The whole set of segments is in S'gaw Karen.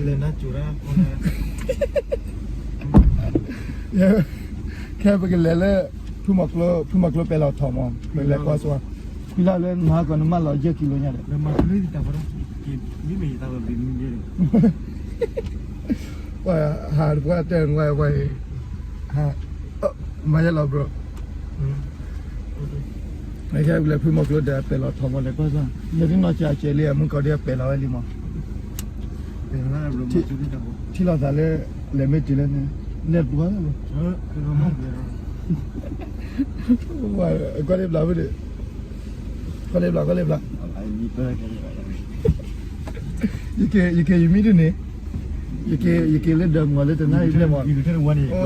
လဲၤနါစိၤတၢ် ခဲပကလဲၤလၢ ဖုမီၤကျိ ဖုမီၤကျိပဲၤလီၤထီၣ်မး ပလဲၤကွၢ်စ့ၢ် ဖုလၢ်လၢနဟးကီးနမၢလီၤယဲၢ်ကံလိညါဒီး ပှၤဟးတပှၢ်တဲဝဲဝဲ မၤယဲလီၤ bro ခဲပလဲၤဖုမီၤကျိဒီးပဲၤလီၤထီၣ်မး လဲၤကွၢ်စ့ၢ် လဲၤဒ်နီၢ်စၢ်စဲးလံ အမုၢ်ကီၢ်ဒ်ပဲၤလီၤဝဲလံမး ထံၣ်လီၤသးလၢ လဲၤမ့ၢ်တုၤလၢန့ၣ် လဲၤပှၤလၢ ကွၢ်လၢဘျးဝဲဒီး ကွၢ်လၢဘျး ကွၢ်လၢဘျး ယက့ၤ ယက့ၤ ယမံတန့ၢ် ယက့ၤ ယက့ၤလၢဒၢးမုၢ်လၢတနၣ်ရံၣ်ဘျဲၣ်မး ဒီးနၤ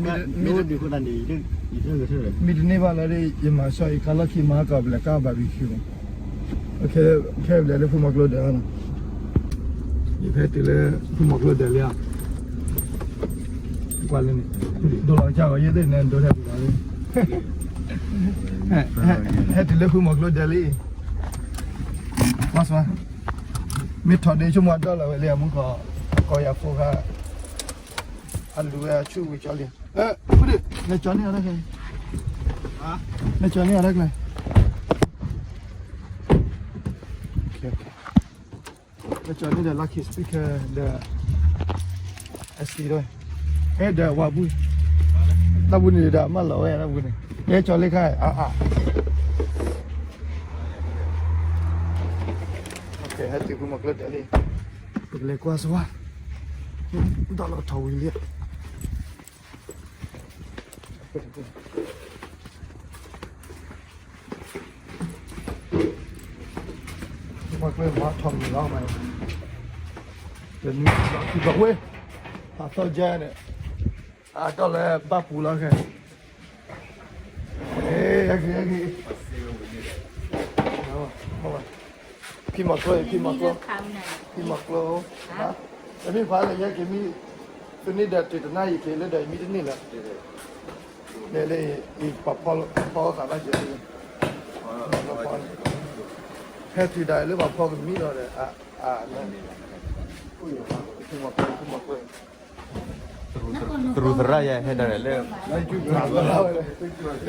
မံတန့ၢ်ဘၣ်လၢ ယမၤဆီယကါလီၢ်ခံမၤဟးကီးဘျဲၣ်ကါဘၣ်ဘံၤခံမး ခဲပလဲၤလၢဖုမီၤကျိဒီး ယဖဲတုၤလၢဖုမီၤကျိဒီးလံဧါ ကွၢ်လၢန့ၣ် ဒိလီၤကၢ်ဂီၤယဲၢ်သ့ၣ်န့ၣ် ဒိထဲပူၤလီၤလံ ဟဲတုၤလၢဖုမီၤကျိဒီးလံ ကွၢ်စ့ၢ် မ့ၢ်ထီၣ်ဒ့ဆိကမိၣ်အဒီၣ်လီၤဝဲလံ အမုၢ်ကီၢ် အကီၢ်ယၤဖိခါ အလူၤဝဲအဆူၣ်ဝံၤကၠီလံ ဖုဒုး လဲၤကၠီန့ၢ်အီၤတၢ်ကျဲ လဲၤကၠီန့ၢ်အီၤတၢ်ကျဲ လဲၤကၠီန့ၢ်ဒီး lucky speaker ဒီး အစံးဒီး ဟဲဒီးဝၤဘူၣ် တၢ်ဘူၣ်န့ၣ်ဒီးမၢလီၤဝဲတၢ်ဘူၣ်န့ၣ် ဟဲကၠီလ့ခါ အါအါ ဟဲတုၤဖုမီၤကျိဒီးလံ ပကလဲၤကွၢ်စ့ၢ်ဝဲ ဒီးလီၤထီၣ်ဝံၤလံ မၤကျဲမၤထီၣ်မံၤလီၤမး တနွံလီၤခံဘၣ်ဝဲ အသီၣ်ယါန့ၣ် အဒီၣ်လၢဘၣ်ပူၤလီၤခဲ ဟဲက့ၤ ဟဲက့ၤ ဖံမီၤကျိ ဖံမီၤကျိ ဖံမီၤကျိ တမ့ၢ်ဖးလၢယဲက့ၤမံ တန့ၢ်ဒီးတုၤတနၣ်ရံၣ်က့ၤလၢဒီးယမံတန့ၢ်လၢ လဲၤလၢ ပှၤဖီသးဘၣ်ကဲ ဖဲတုၤဒၣ်လၢပှၤဖီကမံလီၤဒီး အ ဖံမီၤကျိ ဖံမီၤကျိ သရူးသရၣ်ယဲဟဲဒၣ်လၢ လၢ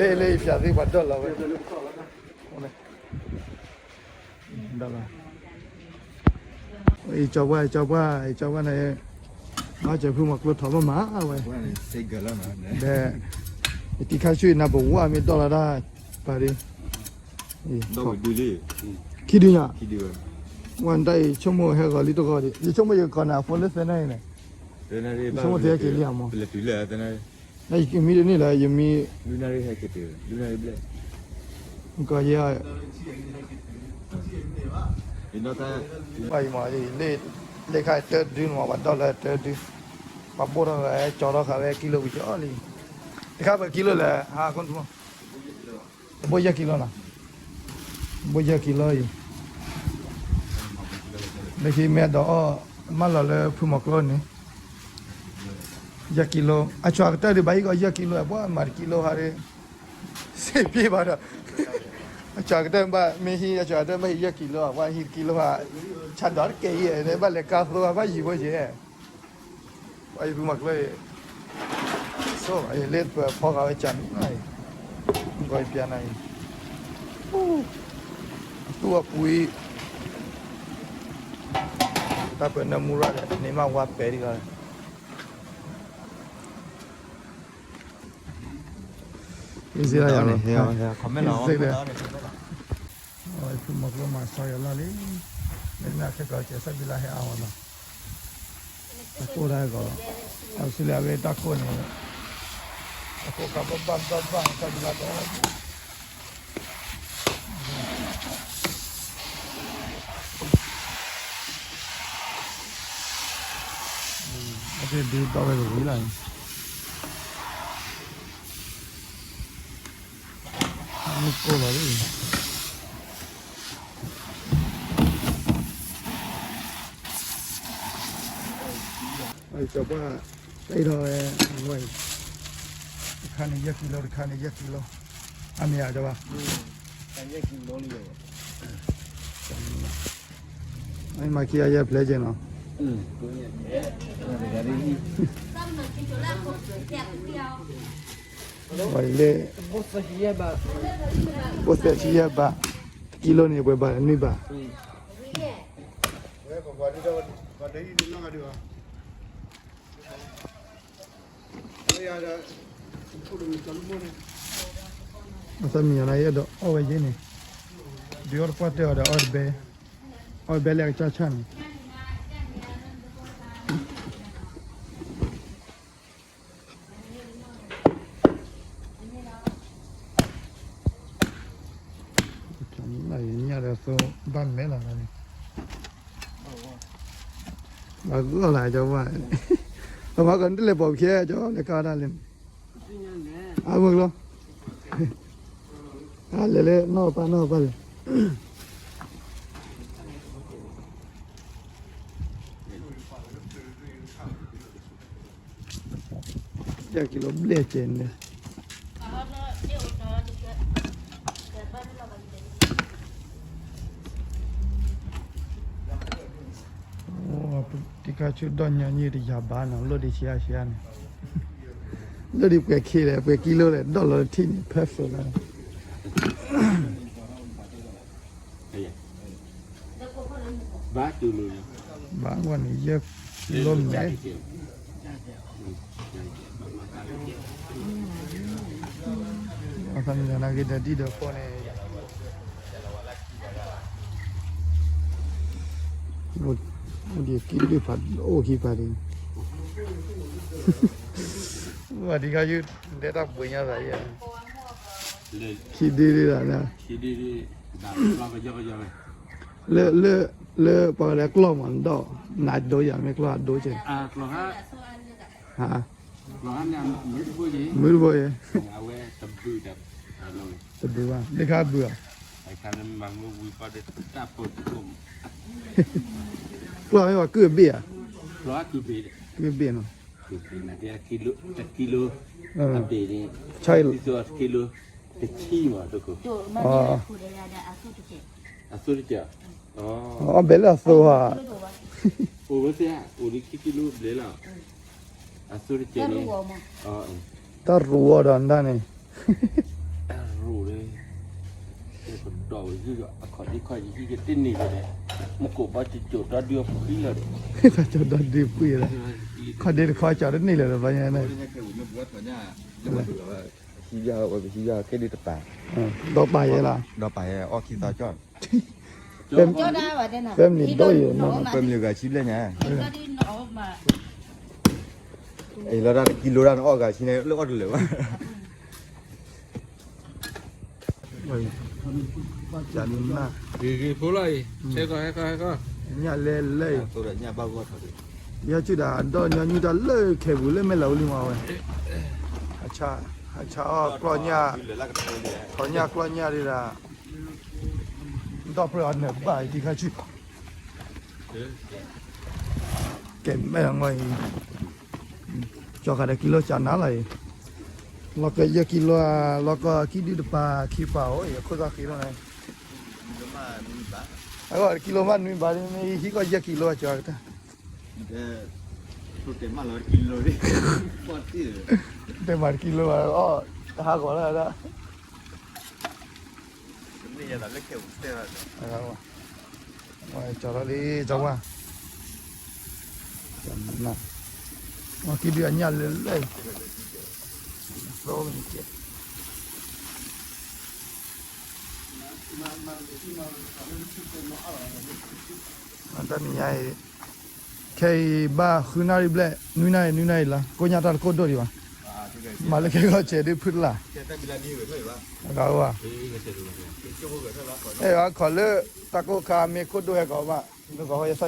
လၢယဖျါသ့ပှၤဒီၣ်လီၤဝဲ ဒီးလီၤ အံၤကၠီပှၢ် အံၤကၠီပှၢ် အံၤကၠီပှၢ်န့ၣ် ဘၣ်စၢၤဖုမီၤကျိထီၣ်ဘၣ်မးဝဲ ဒီး ယတံၤခါဆူၣ်အံၤ နၢ်ပဝါမ့ၢ်ဒီၣ်လီၤတၢ် ပာ်ဒ် ခံဒုညါ ဝဲတၢ်အံၤ ဆိကမိၣ်ဟဲဂီၤလံတဂီၤဒံး ယဆိကမိၣ်ယကကိးနၤအဖိလၢသၢနၣ်ရံၣ်န့ၣ် ယဆိကမိၣ်သ့ဟဲက့ၤလံအမး နယကမံတန့ၢ်လၢ ယမံ ကီးယဲ ဘၣ်အံၤမး လ့ၣ်ခါတၢဒုန့ၣ်မး ပှၤဒီၣ်လၢတၢဒု ပှၤဘိၣ်ထီၣ်ဃာ်ဝဲ ကၠီထီၣ်ဃာ်ဝဲ ကံလိဝံၤကၠီလံ တခါပကံလိလဲၣ် ဟးခိၣ်ထူ ဘိၣ်ယဲၢ်ကံလိနီၤ ဘိၣ်ယဲၢ်ကံလိအံၤ လၢခံမ့ၢ်ဒီးအီၣ် မၢလီၤလၢဖုမီၤကျိန့ၣ် ယဲၢ်ကံလိ အစှၤကတၢၢ်ဒံးဘၣ်ဟံၣ်ကီးယဲၢ်ကံလိ ပှၤမၤတကံလိဟးဒံး စ့ၢ်ပ့ၢ်ဘၣ်ဒီး အစှၤကတၢၢ်ဘၣ် မ့ၢ်ဟံၣ်အစှၤကတၢၢ်ဘၣ်ဟံၣ်ယဲၢ်ကံလိ ပှၤဟံၣ်တကံလိဟး ဆါဒီးတကဲအံၤ ဘၣ်လဲၤကါသိဘၣ်ယံၤဖိယဲၢ် ပှၤဟံၣ်ဖုမီၤကျိအံၤ ဆိဘၣ်အံၤ လၢပဖီဃာ်ဝဲကၢ်န့ၣ်အံၤ မ့ၢ်ကီးယပျဲနၤအံၤ အသူၣ်အပူၤအံၤ တၢ်ပၢၢ်နၢမူရၣ်ဒီး န့ၢ်မးဝါပဲာ်ဒံးလီၤ Easy လီၤယၤ Easy လီၤ ဖုမီၤကျိမၤစၢၤယၤလီၤလံ မ့တမ့ၢ်ခဲကီးကဲစၢ်ဘံလၢဟဲအါဝဲလီၤ တၢ်ကိၢ်တၢ်ဂီၤ အီစထြ့လယါဝဲတၢ်ကိၢ်န့ၣ် တၢ်ကိၢ်ကးဘၣ်ဘၣ်ဘၣ်ဘၣ် စၢ်ဘံလၢဒီး အကဒုးဒီးဝဲကဝံၤလီၤ မ့ၢ်ကိၢ်လီၤလံ ကၠီပှၢ် တၢ်အံၤထီၣ်ဝဲ အဝဲအံၤ တခါန့ၣ် ယဲၢ်ကံလိ တခါန့ၣ် ယဲၢ်ကံလိ အမ့ၢ်ဧါ ကၠီပှၢ် မ့ၢ်မၤခံအယဲၢ်ဖျဲက့ၤနီၤ ဝဲလၢ ဘိသၢဆံယဲၢ်ဘး, ကံလိန့ၣ် ပှဲၤဘးန့ၣ် နွံဘး. အသးမံယၤန့ၣ် ယအဲၣ်ဒိးအီၣ်ဝဲယဲန့ၣ်, ဒုးအီၣ်တပှၢ်တၢၢ်အီၤဒီးအီၣ်တဘဲ, အီၣ်တဘဲလၢအကစၢ်ဆၣ်န့ၣ် ညၣ်ဒီးသိဘၣ်မဲလီၤန့ၣ်, ဘၣ်ဂီၢ်လၢကၠီဝါ, အမၤကီးနတလဲၤပိာ်ပခဲကၠီလဲၤကါဒၣ်လဲၣ်, အမုၢ်ကလီ, အလဲၤလၢနီၢ်ပၢ်နီၢ်ပၢ်လဲၣ်. ယဲၢ်ကံလိဘျဲၣ်ကဲန့ၣ်, တံခါဆူဒီၣ်ညီနုၢ်တယၤဘၣ်နီၤ လိၣ်ဒံးဆံးအါဆံးအါန့ၣ်, လိၣ်ဒံးပှဲၤခ့လဲၣ် ပှဲၤကံလိလဲၣ် ဒီၣ်လီၤတထံၣ်န့ၣ် perfect လီၤ. ဘၣ်ကွၢ်န့ၣ် ယဲၢ်ကံလိမဲာ်, အသးမံယၤနာ်က့ဒီးဒံၣ်ဒီးဖီန့ၣ် အိၣ်ဒံးကံဒုၣ်ဖးအိၣ်ခံဖးဒံး, ဝဲဒံးခါယုၢ်ဒဲတၢ်ပှ့ၤညါသးယဲၢ်, ခံဒုဒုဒၣ်, လၢ လၢ လၢပှၤကလဲၤကျီၢ်မး နဒီး နၤဒိယၤ မ့ၢ်ကျီၢ်အဒိကဲ, မုၢ်တဘိယဲၢ်, တဘုဘၣ် လၢခါဘုဧါ, ကျီၢ်မ့ၢ်ပှၤကုၢ်အဘ့ၣ်ဧါ, ကုၢ်ဘ့ၣ်နီၤ, တကံလိ, တကံလိ, အသိတကဲး, အဘဲလၢအသိဧါ, အိၣ်ဝဲသ့ၣ်ဧါ, အိၣ်လံခံကံလိဘျဲၣ်လီၤ, အသိတကဲးန့ၣ်, တၢ်ရူးအီၤဒီးဒၣ်န့ၣ်, တၢ်ရူးလၢ ကဒီးဝဲယုၢ်ဒီး အခီၣ်ဒ့ခီၣ်ယဟံၣ်ကတ့ၢ်န့ၢ်လၢၤဒီး မ့ၢ်ကိးဘၣ်ကၠိကၠိဒီဒုအဖှံလၢၤဒီး, ကၠိဒီဒုဖှံလၢၤ, ခီၣ်ဒ့တခီကၠီတန့ၢ်လၢၤဒီး ဘၣ်ညါန့ၣ်, ဟံးယၤဝဲပဟံးယၤကဲဒုးတပၤ, ဒီးပာ်ယဲလီၤ, ဒီးပာ်ယဲအီၣ်ခံသီကၠီ, ပဲမနုၤဒိၣ်ယဲနီၤ, ပဲမနုၤဂၤဆံဘျဲၣ်ညါ, အံၤလီၤတၢ်တကံလိတၢ်နအီၣ်ဂၤဆံန့ၣ် လၢအီၣ်တလၢာ်ဘၣ် ကနၣ်, ဂ့ၤဂ့ၤဖိလီၤအံၤ, ဟဲကီၢ် ဟဲကီၢ် ဟဲကီၢ်, ညၣ်လဲလဲအံၤ, ညၣ်ဘၣ်ဂီၢ်ထီၣ်, ယဲၢ်ဆူဒၣ်ဒီးညီနုၢ်တၢ်လၢခဲပူၤလၢမဲၢ်လီၤအိၣ်လံမးဝဲ, ဟးဆါအီၣ်ကျီၢ်ညၣ်, ထီၣ်ညၣ်ကျီၢ်ညၣ်ဒၣ်, ဒီဖျၢၣ်အီၤနၢၤဘၣ်အံၤတံၢ်ခါဆူ ကဲမဲာ်လီၤအံၤ, ကၠီဃာ်ဒီးကံလိကၠီနၤလီၤအံၤ, လီၤကယဲၢ်ကံလိ, လီၤကခံဒုတပၤခံပၤအိၣ်အံၤ အခိၣ်သၣ်ဃံလီၤန့ၣ်, အကံလိမးနွံဘၣ်, မ့ၢ်ဟံးကီၢ်ယဲၢ်ကံလိကၠီကတၢၢ်, တဲမၤတကံလိဘၣ်အီၣ်, တဟးဂီၤလၢဒၣ် ကၠီလီၤလံ ကၠီဝါ, ကံဒုအညၣ်လၢလၢ, သိကဲ, တနံၤညါအံၤ, ခဲအံၤဘၣ်ဃုနၣ်ရံၣ်ဘျဲၣ် နွံနၣ်ရံၣ် နွံနၣ်ရံၣ်လီၤ ကိၣ်ညၣ်တၢ်တခိၣ်ဒိၣ်ဒံးဘၣ်, မၤလၢခဲဂီၤဆဲးဒုးဖုတလၢ်, အဂၤအိၣ်ဘၣ်, အဲၣ်အခီၣ်လၢ တၢ်ကိၢ်ခါမ့ၢ်ခိၣ်ဒိၣ်ဟဲကီးဘၣ်, မ့ၢ်ကီးဝဲယသၣ်ဘံ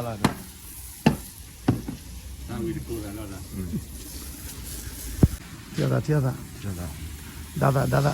လါထီၣ်, ထံၣ်သး, ထံၣ်သး, ဒါသာ, ဒါသာ,